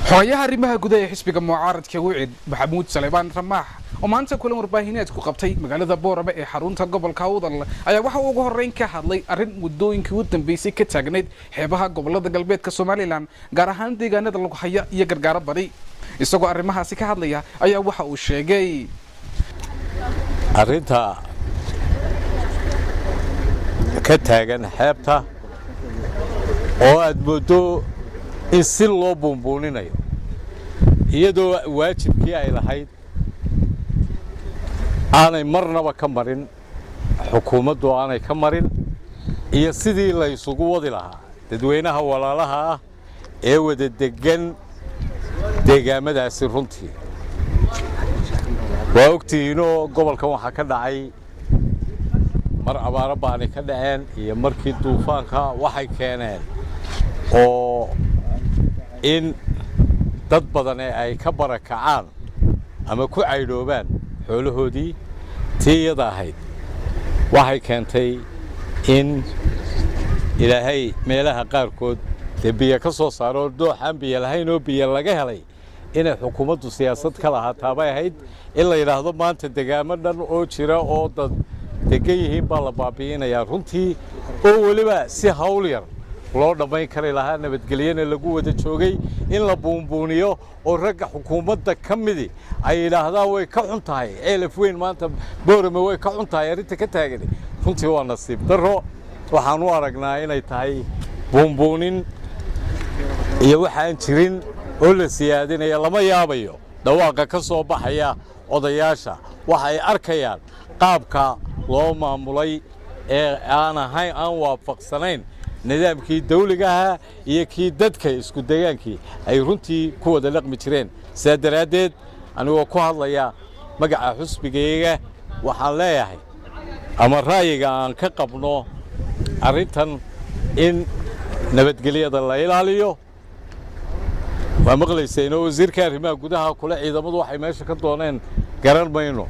Xogayaha arrimaha gudaha ee xisbiga mucaaradka UCID, Maxamuud Saleebaan Ramaax, oo maanta kulan warbaahineed ku qabtay magaalada Boorame ee xarunta gobolka Awdal, ayaa waxa uu ugu horreyn ka hadlay arrin muddooyinkii u dambeysay ka taagnayd xeebaha gobolada galbeedka Somaliland, gaar ahaan deegaanada Lughaya iyo Gargaaro Bari. Isagoo arrimahaasi ka hadlaya ayaa waxa uu sheegay: Arrinta ka taagan xeebta oo aad mooddo in si loo buunbuuninayo, iyadoo waajibkii ay lahayd aanay marnaba ka marin xukuumaddu, aanay ka marin, iyo sidii la isugu wadi lahaa dadweynaha walaalaha ah ee wada deggan deegaamadaasi. Runtii waa ogtihiinoo gobolkan waxaa ka dhacay mar abaaro baani ka dhaceen iyo markii duufaanka waxay keeneen oo in dad badan ee ay ka barakacaan ama ku caydhoobaan xoolahoodii. Tii iyada ahayd waxay keentay in Ilaahay meelaha qaarkood dee biyo ka soo saaro, dooxaan biyo lahayn oo biyo laga helay. Inay xukuumaddu siyaasad ka lahaataa bay ahayd. In la yidhaahdo maanta degaamo dhan oo jira oo dad degan yihiin baa la baabi'inayaa, runtii oo weliba si hawl yar loo dhammayn kari lahaa, nabadgelyana lagu wada joogay, in la buunbuuniyo oo ragga xukuumadda ka midi ay yidhaahdaan way ka xun tahay Ceelaf Weyn maanta, Boorame way ka xun tahay arrinta ka taagani, runtii waa nasiib darro. Waxaan u aragnaa inay tahay buunbuunin iyo waxaan jirin oo la siyaadinaya. Lama yaabayo dhawaaqa ka soo baxaya odayaasha. Waxa ay arkayaan qaabka loo maamulay ee aan ahayn, aan waafaqsanayn nidaamkii dawliga ahaa iyo kii dadka isku degaankii ay runtii ku wada dhaqmi jireen. Sidaa daraaddeed, anigoo ku hadlaya magaca xusbigayga, waxaan leeyahay ama ra'yiga aan ka qabno arrintan in nabadgelyada la ilaaliyo. Waa maqlayseenoo wasiirka arrimaha gudaha kule ciidamadu waxay meesha ka dooneen garan mayno.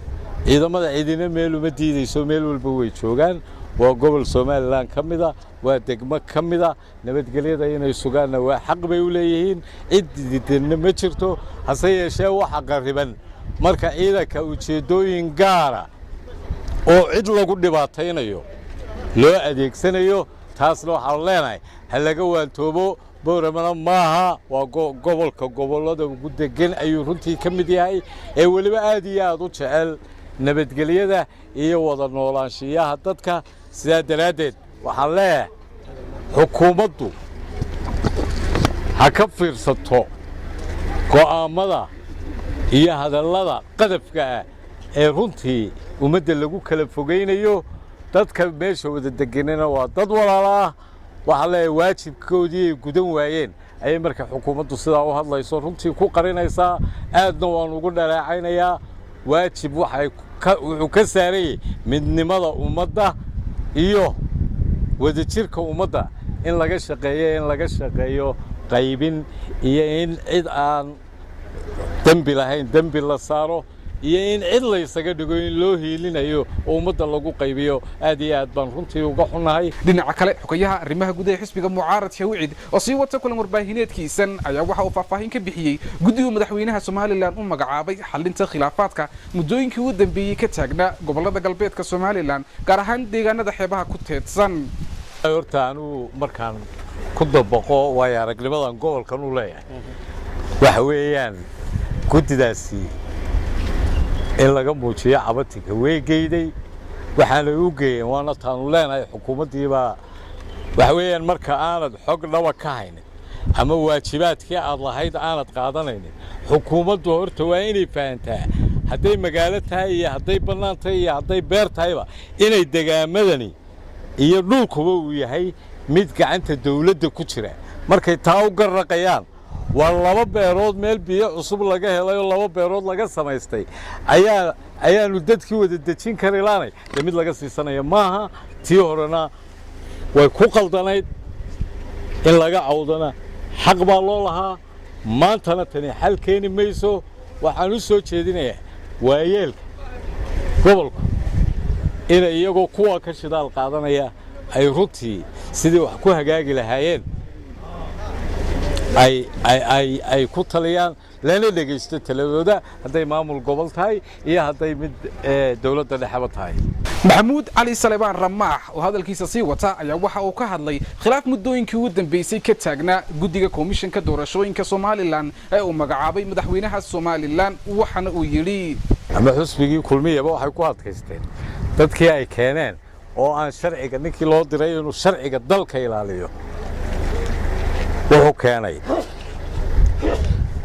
Ciidamada cidina meeluma diidayso, meel walba way joogaan. Waa gobol Somaliland ka mida, waa degmo ka mida. Nabadgelyada inay sugaanna waa xaq bay u leeyihiin, cid diidanna ma jirto. Hase yeeshee, waxa qarriban marka ciidanka ujeeddooyin gaara oo cid lagu dhibaataynayo loo adeegsanayo. Taasna waxaanu leenahay ha laga waantoobo. Booramana maaha, waa gobolka gobollada ugu degan ayuu runtii ka mid yahay, ee weliba aad iyo aad u jecel nabadgelyada iyo wada noolaanshiyaha dadka. Sidaa daraaddeed waxaan leeyahay xukuumaddu ha ka fiirsato go'aammada iyo hadallada qadafka ah ee runtii ummadda lagu kala fogaynayo. Dadka meesha wada deganina waa dad walaala ah. Waxaa leeyahay waajibkoodii ay gudan waayeen ayay marka xukuumaddu sidaa u hadlayso runtii ku qarinaysaa. Aadna waan ugu dhaleecaynayaa. Waajib waxay wuxuu ka saarayay midnimada ummadda iyo wadajirka ummadda in laga shaqeeyo, in laga shaqeeyo qaybin iyo in cid aan dembi lahayn dembi la saaro iyo in cid laysaga dhigo in loo hiilinayo oo ummadda lagu qaybiyo, aad iyo aad baan runtii uga xunnahay. Dhinaca kale, xogayaha arrimaha gudaha xisbiga mucaaradka UCID oo sii wata kulan warbaahineedkiisan ayaa waxa uu faahfaahin ka bixiyey guddiga madaxweynaha Somaliland u magacaabay xalinta khilaafaadka muddooyinkii ugu dambeeyey ka taagnaa gobolada galbeedka Somaliland, gaar ahaan deegaanada xeebaha ku teedsan. Horta anugu markaan ku dabaqo waayo aragnimadan gobolkan u leeyahay, waxa weeyaan guddidaasi in laga muujiyo cabatinka way geyday, waxaanay u geeyeen waana taanu leenahay xukuumaddiibaa. Waxa weeyaan marka aanad xog dhaba ka haynin ama waajibaadkii aad lahayd aanad qaadanaynin, xukuumaddu horta waa inay fahantaa hadday magaalo tahay iyo hadday bannaan tahay iyo hadday beer tahayba inay degaamadani iyo dhulkuba uu yahay mid gacanta dawladda ku jira. Markay taa u garraqayaan, waa laba beerood meel biyo cusub laga helay oo laba beerood laga samaystay ayaanu dadkii wada dejin kari laanay. Dee mid laga siisanaya maaha. Tii horena way ku qaldanayd, in laga cawdana xaq baa loo lahaa. Maantana tani xal keeni mayso. Waxaan u soo jeedinayaa waayeelka gobolku inay iyagoo kuwa ka shidaal qaadanaya ay runtii sidii wax ku hagaagi lahaayeen. Ay ku taliyaan, lana dhegaysto taladooda, hadday maamul gobol tahay iyo hadday mid dowladda dhexeba tahay. Maxamuud Cali Salebaan Ramaax oo hadalkiisa sii wata ayaa waxa uu ka hadlay khilaaf muddooyinkii ugu dambeysay ka taagnaa guddiga komishanka doorashooyinka Somaliland ee uu magacaabay madaxweynaha Somaliland, waxaana uu yidhi: Ama xusbigii Kulmiyaba waxay ku adkaysteen dadkii ay keeneen oo aan sharciga, ninkii loo diray inuu sharciga dalka ilaaliyo wuxuu keenay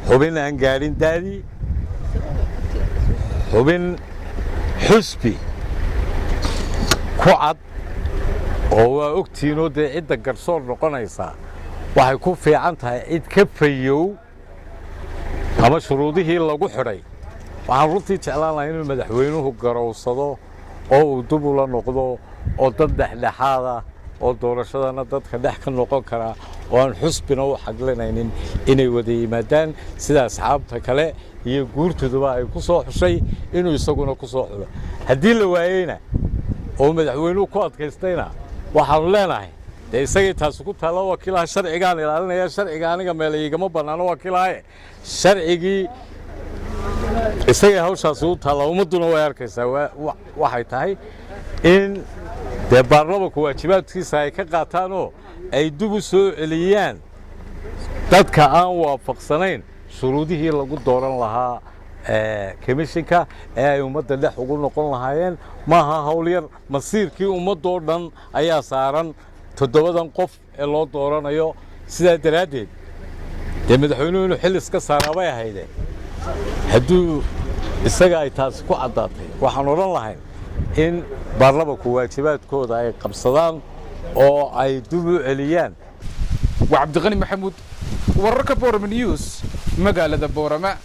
xubin aan gaadhin daadii, xubin xusbi ku cad oo waa ogtiinoo dee cidda garsoor noqonaysaa waxay ku fiican tahay cid ka fayow ama shuruudihii lagu xidhay. Waxaan runtii jeclaan lahaa inuu madaxweynuhu garowsado oo uu dub ula noqdo oo dad dhexdhexaada oo doorashadana dadka dhex ka noqon karaa oo aan xusbina u xaglinaynin inay wada yimaadaan, sida asxaabta kale iyo guurtooduba ay ku soo xushay inuu isaguna ku soo xulo. Haddii la waayeyna oo madaxweynuhu ku adkaystayna, waxaanu leenahay dee isagay taasi ku taalla. Wakiilaha sharcigaan ilaalinaya, sharciga aniga meel igama bannaano, wakiilahaye sharcigii isagay hawshaasi u taalla. Ummadduna way arkaysaa. Waxay tahay in dee baarlamanku waajibaadkiisa ay ka qaataanoo ay dib u soo celiyaan dadka aan waafaqsanayn shuruudihii lagu dooran lahaa komishinka ee ay ummadda dhex ugu noqon lahaayeen. Maaha hawl yar, masiirkii ummaddoo dhan ayaa saaran toddobadan qof ee loo dooranayo. Sidaa daraaddeed dee madaxweynuhu inuu xil iska saaraa bay ahaydee. Hadduu isaga ay taasi ku caddaatay, waxaan odhan lahayn in baarlamanku waajibaadkooda ay qabsadaan oo ay dib u celiyaan. Waa Cabdiqani Maxamuud, wararka Boorama News, magaalada Boorama.